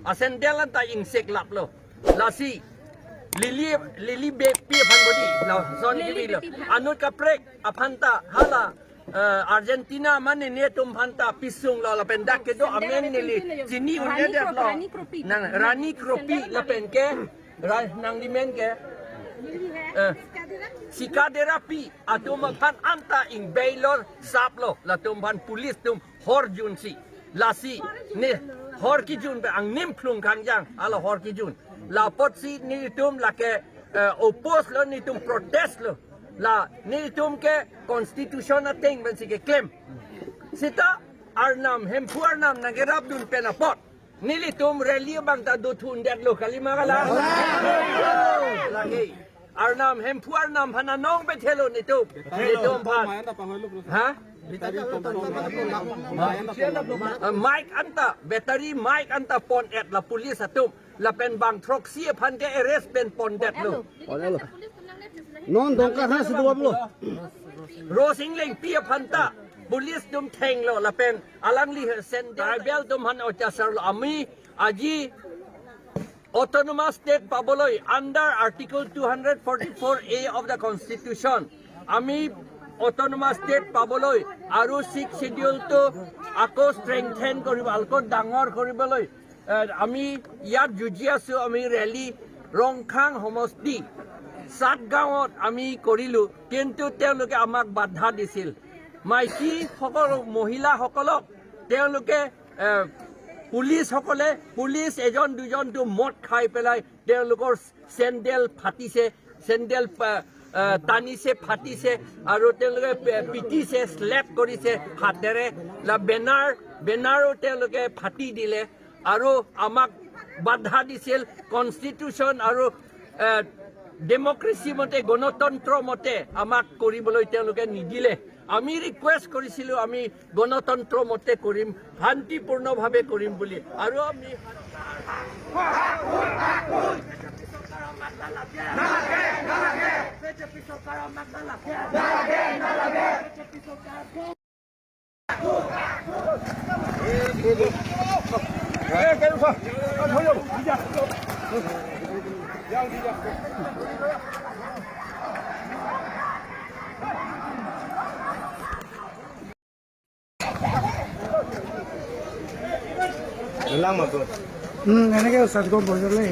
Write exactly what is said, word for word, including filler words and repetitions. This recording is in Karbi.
Asendel anta ingsek laplo. Lasi Lily, Lily Beypi aphan bodi, lason Lily kebilo. Beypi aphan. Anut kaprek aphan ta hala, eh, Argentina mane netum aphan ta pisunglo lapen dak kedo amen neli chini un-edetlo. Rani Kropi. Nang Rani Kropi lapen ke, ra-, nanglimen ke, eh, Sikaderapi atum aphan anta ingbeilor saplo, latum aphan police atum hor junsi. Lasi ne hor kijun pen angnim phlung kangjang, hala hor kijun. La apotsi netum lake, eh, oppose lo, netum protest lo. La netum ke constitution ateng pensi keklem. Seta Arnam, Hemphu Arnam nangkerapdun pen apot nelitum rally abang ta dothundetlo, kalima kalang? Lake Arnam, Hemphu Arnam aphan anong pethelo netum. Netum aphan. Ha? Eh, mic anta, battery mic anta pon-et la police atum. Lapen bang throksi aphan ke arrest pen pondetlo. Pon-etlo. Non Dongkamukam si dua puluh. Rose Englengpi aphan ta police atum thenglo lapen alangli sendel, tribal atum aphan ochasarlo. Ami aji autonomous state paboloi under Article two hundred forty-four A of the Constitution, ami autonomous state paboloi aru Sixth Schedule to ako strengthen koribo, ako dangor koriboloi, eh, আমি ইয়াত যুঁজি আছো, আমি ৰেলী ৰংখাং সমষ্টি সাত গাঁৱত আমি কৰিলো, কিন্তু তেওঁলোকে আমাক বাধা দিছিল। মাইকীসকল, মহিলাসকলক তেওঁলোকে, এ, পুলিচসকলে, পুলিচ এজন দুজনটো মদ খাই পেলাই তেওঁলোকৰ চেণ্ডেল ফাটিছে, চেণ্ডেল পা-, এ, টানিছে, ফাটিছে আৰু তেওঁলোকে পে-, পিটিছে, শ্লেপ কৰিছে হাতেৰে। লা বেনাৰ, বেনাৰো তেওঁলোকে ফাটি দিলে আৰু আমাক বাধা দিছিল। কনষ্টিটিউচন আৰু, এ, ডেমক্ৰেচি মতে, গণতন্ত্ৰ মতে আমাক কৰিবলৈ তেওঁলোকে নিদিলে। আমি ৰিকুৱেষ্ট কৰিছিলো, আমি গণতন্ত্ৰ মতে কৰিম, শান্তিপূৰ্ণভাৱে কৰিম বুলি। আৰু আমি Lang ma, bro. Hmm, এনেকে চাৰিখন বজালে।